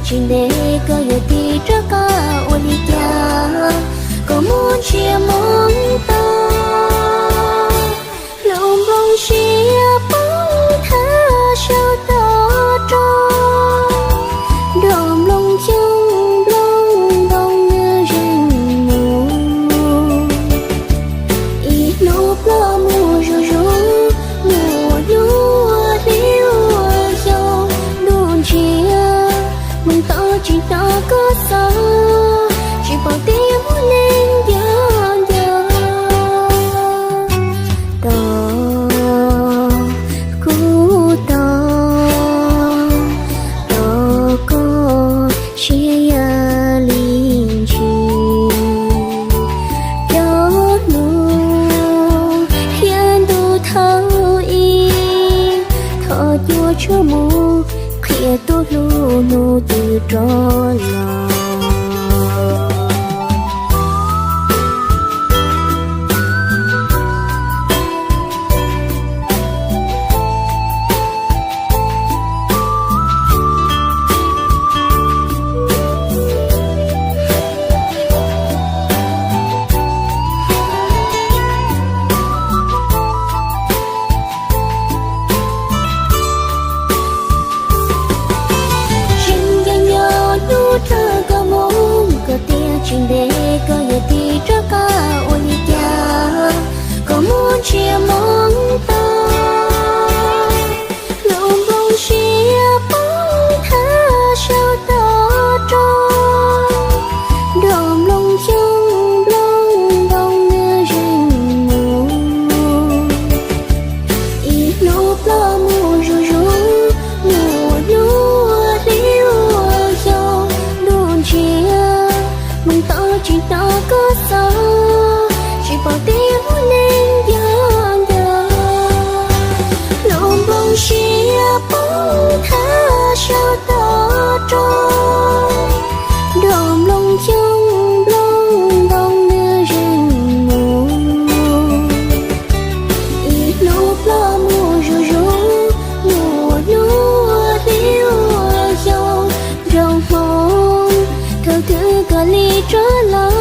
Tsis ntev koj yuav tig rov qab ua li cas, koj muab ntsej muag tau. Hluas nplooj siab poob thawj saum toj roob, nrog nplooj xyoob nplooj ntoo nws zeeg mus. Ib hnub ploj mus zuj zus, mus ua hnub ua hli ua xyoo, ntuj ntshiab mus tod tsis hnov koj xov, tsis pom tib muaj neeg nco nco. Tos kuv tos, tos koj siab yam li ntsis. Cov hnub thiab ntuj thaum ub, thov cuab tshuaj mus qhia tus hlub hnub twg rov los. Tsis nco nco hnub thaum koj mus, koj tias tsis ntev koj yuav tig rov qab ua li cas, koj muab ntsej muag tau. Hluas nplooj siab poob thawj saum toj roob, nrog nplooj xyoob nplooj ntoo nws zeeg mus. Ib hnub ploj mus zuj zus, mus ua hnub ua hli ua xyoo, ntuj ntshiab mus tod tsis hnov koj xov, tsis pom tib muaj neeg nco nco. Hluas nplooj siab poob thawj saum toj roob, nrog nplooj xyoob nplooj ntoo nws zeeg mus. Ib hnub ploj mus zuj zus, mus ua hnub ua hli ua xyoo, nrog Hmoob thaum twg koj li rov los.